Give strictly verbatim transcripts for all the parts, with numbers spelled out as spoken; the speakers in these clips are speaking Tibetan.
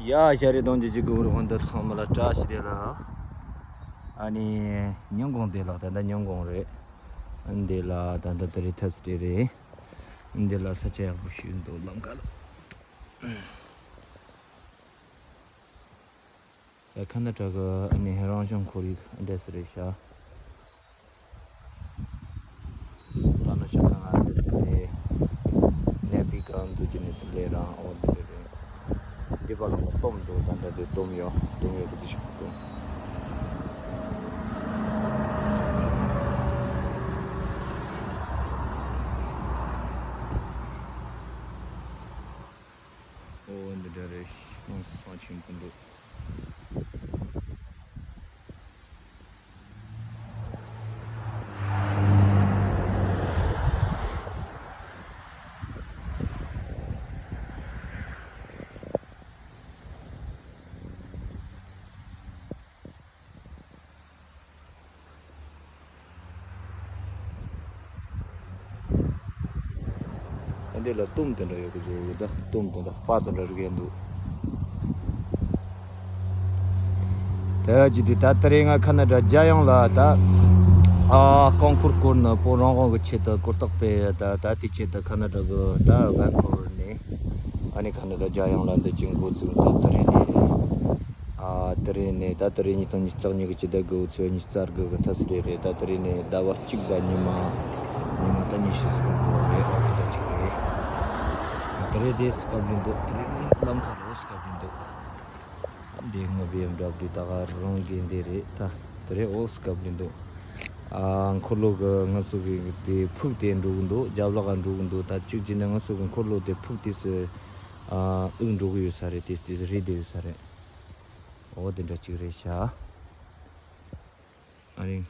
ཡ་ཞ་རེ་གདོང་གི་གཅིག་གི་འུར་ཧོན་ད་ཚང་མ་ལ་བཀྲ་ཤིས་བདེ་ལེགས། ཨ་ནི་ཉིན་གུང་བདེ་ལེགས། ད་ལྟ་ཉིན་གུང་རེད། ཨ་ནི་འདི་ལ་ད་ལྟ་དེ་རིང་ཐར་སི་ཌེ་རེད། ཨ་ནི་འདི་ལ་ས་ཆ་ཡག་པོ་ཞིག་འདུག་ལམ་ཁ་ལ། ཡ་ཁ་ན་ཌ་གི་ཨ་ནི་རང་བྱུང་ཁོར་ཡུག་འདྲ་ཟེར་རེད་ཤག་ད་ནི་ཤ་ཁང་ང་འདི་ནས་ནད་པའི་སྒང་འཛུལ་གྱི་ནས་སུ་ལས་རང་འོ་འདི་རེད། འདི་པ་ལ་ང་སྟོམ་འདུག་ད་ལྟ་དེ་སྟོམ་ཡོད། སྟོམ་ཡོད་གི་དེ་ཤོག་སྟོམ། འོ་འདི་འདྲ་རེད། ཁོང་སང་ཆེན་པོ་འདུག་འདི་ལ་སྟོམ་དེ་འདྲ་ཡོད་གི་བཟོ་ཡོད། ད་སྟོམ་དེ་འདྲ་པ་དེ་འདྲ་རིག་ཡ་འདུག་ད་ཅི་དེ་ད་དེ་རིང་ང་ཁ་ན་ཌ་རྒྱལ་ཡོངས་ལ་ད་ཨ་རྐང་འཁོར་བསྐོར་ནས་བོད་རང་དབང་གི་ཆེད་དུ་གོ་རྟོགས་སྤེལ་ཡ། ད་ད་དེ་ཆེད་དུ་ཁ་ན་ཌ་གི་ད་ཝན་ཀོ་ཝར་ནས་ཨ་ནི་ཁ་ན་ཌ་རྒྱལ་ཡོངས་ལ་འདི་ཅིག་འགོ་བཙུགས། ད་དེ་རིང་ནས་ཨ་དེ་རིང་ནས་ད་དེ་རིང་ཉིས་སྟོང་ཉི་ཤུ་རྩ་གཉིས་གི་སྤྱི་ཟླ་དགུ་པའི་ཚེས་ཉི་ཤུ་རྩ་དགུ་གི་ཐ་སི་ཌེ་རེད། ད་དེ་རིང་ནས་ཟླ་བ་གཅིག་དང་ཉི་མ་ཉི་མ་ད་ཉི་ཤུ་ཟིན་གོ་རེད། ཨོ་ད་གཅིག་རེད། དེ་རིང་དེ་སྐབས་ལུས་འདུག་དེ་རིང་ལམ་ཁ་ལོ་སྐབས་ལུས་འདུག་འདི་ང་བི་ཨེམ་ཌབ་ལིའུ་ད་ག་རང་གི་འདི་རེད། ད་དེ་རིང་ཨོ་སྐབས་ལུས་འདུག་ཨ་འཁོར་ལོ་གི་ང་ཚོ་གི་དེ་ཕུག་དེ་འགྲོ་གི་འདུག་རྒྱབ་ལོགས་ག་འགྲོ་གི་འདུག་ད་གཅིག་བྱས་ན་ང་ཚོ་གི་འཁོར་ལོ་དེ་ཕུག་དེ་སུ་ཨ་དབུགས་འགྲོ་གི་ཡོད་ས་རེད། དེ་དེ་རི་དེ་ཡོད་ས་རེད། ཨོ་དེ་འདྲ་གཅིག་རེད་ཤག་ཨ་རིང་།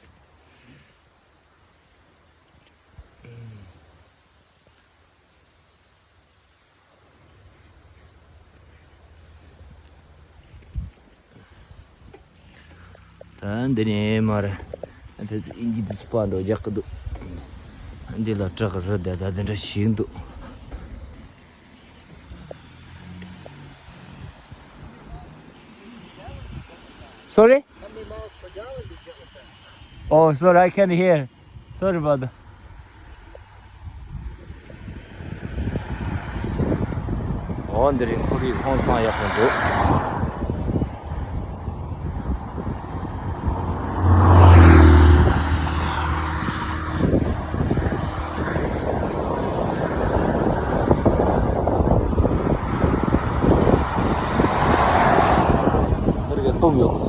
ད་འདི་ནས་མར་ཨ་དེ་ཨིན་ཇི་དུ་སྤ་འགྲོ་རྒྱག་གི་འདུག་འདི་ལ་བྲག་རི་དེ་ད་དེ་འདྲ་ཞིག་འདུག Sorry? Oh, sorry, I can't hear. Sorry about that. འོ་འདི་རིང་ཁོར་ཡུག་ཧང་སང་ཡག་པོ་འདུག་འདི་རིགས་སྟོབས་ཡོད།